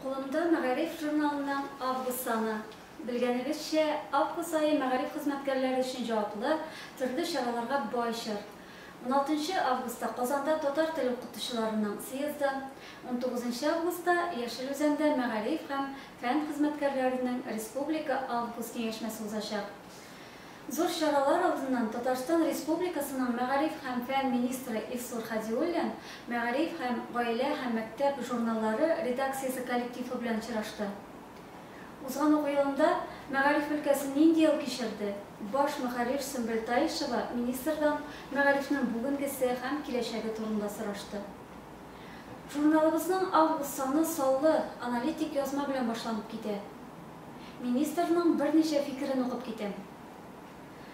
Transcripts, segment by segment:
Кулымда Мәгариф журналының август саны. Белгәнегезчә, август ае мәгариф хезмәткәрләре өчен җаваплы, төрле чараларга бай чор. 16 августта Казанда татар теле укытучыларының съезды, 19 августта Яшел Үзәндә мәгариф һәм фән хезмәткәрләренең республика август киңәшмәсе узачак. Зур чаралар алдыннан Татарстан Республикасының мәгариф һәм фән министры Илсур Һадиуллин Мәгариф һәм Гаилә һәм мәктәп журналлары редакциясе коллективы белән очрашты. Узган уку елында мәгариф өлкәсе нинди ел кичерде? Баш мөхәррир Сөмбел Таишева министрдан мәгарифнең бүгенгесе һәм киләчәге турында сорашты. Журналыбызның август саны саллы аналитик язма белән башланып китә. Министрның берничә фикерен укып китәм.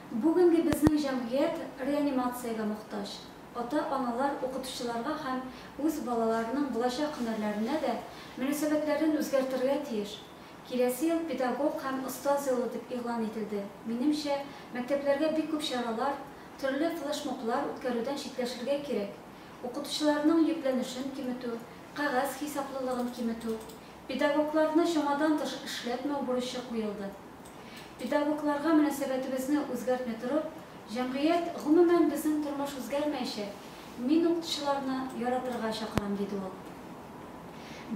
Бүгенге безнең җәмгыять реанимациягә мохтаҗ. Ата-аналар укытучыларга һәм үз балаларының булачак һөнәрләренә дә мөнәсәбәтләрен үзгәртергә тиеш. Киләсе ел педагог һәм остаз елы дип игълан ителде. Минемчә, мәктәпләргә бик күп чаралар, төрле флешмоблар үткәрүдән читләшергә кирәк. Укытучыларның йөкләнешен киметү, кәгазь хисаплылыгын киметү, Педагогларны чамадан тыш эшләтмәү бурычы куелды. Педагогларга мөнәсәбәтебезне үзгәртми торып, җәмгыять, гомумән, безнең тормыш үзгәрмәячәк, мин укытучыларны яратырга чакырам, диде ул.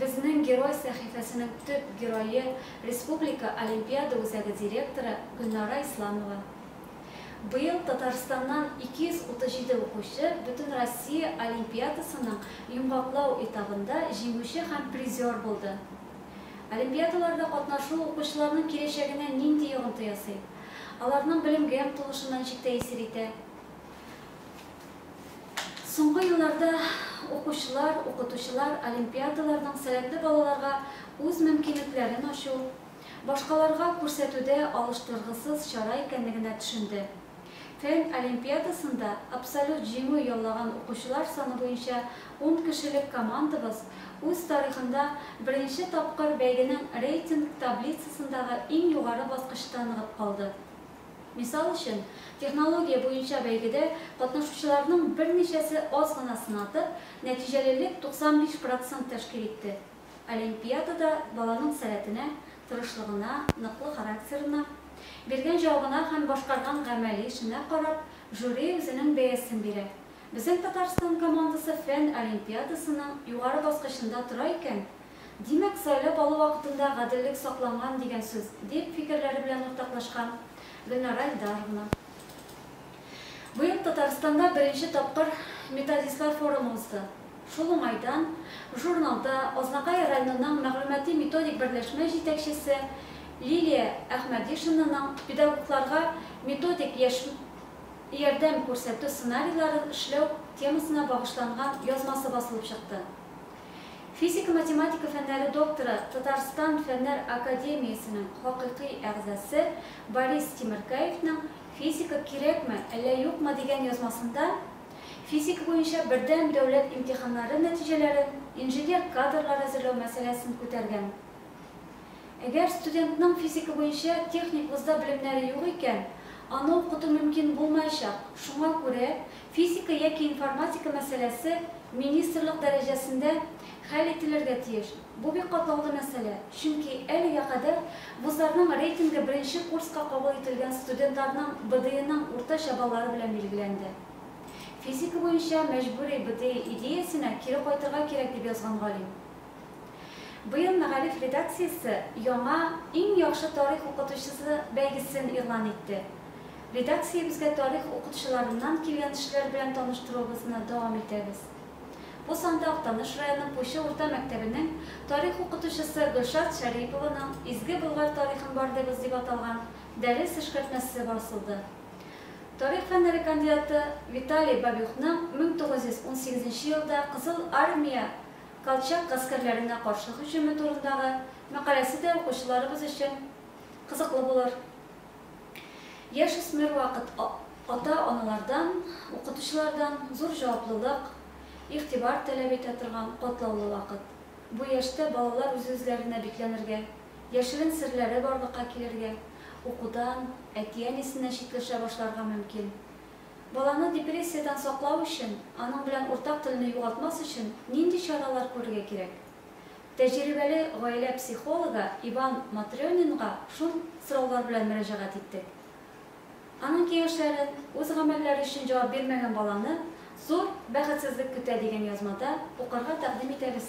Безнең герой сәхифәсенең төп герое, Республика олимпиада үзәге директоры Гөлнара Исламова. Быел Татарстаннан 237 укучы Бөтенроссия олимпиадасының йомгаклау этабында җиңүче һәм призер булды. Олимпиадаларда катнашу укучыларның киләчәгенә нинди йогынты ясый? Аларның белемгә омтылышына ничек тәэсир итә? Соңгы елларда укучылар, укытучылар олимпиадаларның сәләтле балаларга үз мөмкинлекләрен ачу, башкаларга күрсәтүдә алыштыргысыз чара икәнлегенә төшенде. Фән олимпиадасында абсолют җиңү яулаган укучылар саны буенча ун кешелек командабыз үз тарихында беренче тапкыр бәйгенең рейтинг таблицасындагы иң югары баскычта ныгып калды. Мисал өчен, технология буенча бәйгедә катнашучыларның берничәсе аз гына сынатып, нәтиҗәлелек 95 процент тәшкил итте. Олимпиадада баланың сәләтенә, тырышлыгына, ныклы характерына, биргән җавабына һәм башкарган гамәли эшенә карап, жюри үзенең бәясен бирә. Безнең Татарстан командасы фән олимпиадасының югары баскычында тора икән, димәк, сайлап алу вакытында гаделлек сакланган дигән сүз, дип фикерләре белән уртаклашкан Гөлнара Илдаровна. Быел Татарстанда беренче тапкыр методистлар форумы узды. Шул уңайдан журналда Азнакай районының мәгълүмати-методик берләшмә җитәкчесе Лилия Әхмәдишинаның педагогларга методик ярдәм күрсәтү сценарийларын эшләү темасына багышланган язмасы басылып чыкты. Физика-математика фәннәре докторы, Татарстан Фәннәр академиясенең хакыйкый әгъзасы Борис Тимеркәевның Физика кирәкме, әллә юкмы дигән язмасында физика буенча бердәм дәүләт имтиханнары нәтиҗәләрен инженер кадрлар әзерләү мәсьәләсен күтәргән. Әгәр студентның физика буенча техник вузда белемнәре юк икән, аны укыту мөмкин булмаячак, шуңа күрә физика яки информатика мәсьәләсе министрлык дәрәҗәсендә хәл ителергә тиеш. Бу бик катлаулы мәсьәлә, чөнки әлегә кадәр вузларның рейтингы беренче курска кабул ителгән студентларның БДИның уртача баллары белән билгеләнде. Физика буенча мәҗбүри БДИ идеясенә кире кайтырга кирәк, дип язган галим. Быел Мәгариф редакциясе яңа Иң яхшы тарих укытучысы бәйгесен игълан итте. Редакциябезгә тарих укытучыларыннан килгән эшләр белән таныштыруыбызны дәвам итәбез. Бу санда Актаныш районы Пучы урта мәктәбенең тарих укытучысы Гөлшат Шәрипованың Изге Болгар тарихын барлыйбыз дип аталган дәрес эшкәртмәсе басылды. Тарих фәннәре кандидаты Виталий Бабюхның 1918 нче елда Кызыл Армия Колчак гаскәрләренә каршы һөҗүме турындагы мәкаләсе дә укучыларыбыз өчен кызыклы булыр. Яшүсмер вакыт ата-аналардан, укытучылардан зур җаваплылык, игътибар таләп итә торган катлаулы вакыт. Бу яшьтә балалар үз-үзләренә бикләнергә, яшерен серләре барлыкка килергә, укудан, әти-әнисеннән читләшә башларга мөмкин. Баланы депрессиядән саклау өчен, аның белән уртак телне югалтмас өчен нинди чаралар күрергә кирәк? Тәҗрибәле гаилә психологы Иван Матренинга шул сораулар белән мөрәҗәгать иттек. Аның киңәшләрен үз гамәлләре өчен җавап бирмәгән баланы зур бәхетсезлек көтә дигән язмада укырга тәкъдим итәбез.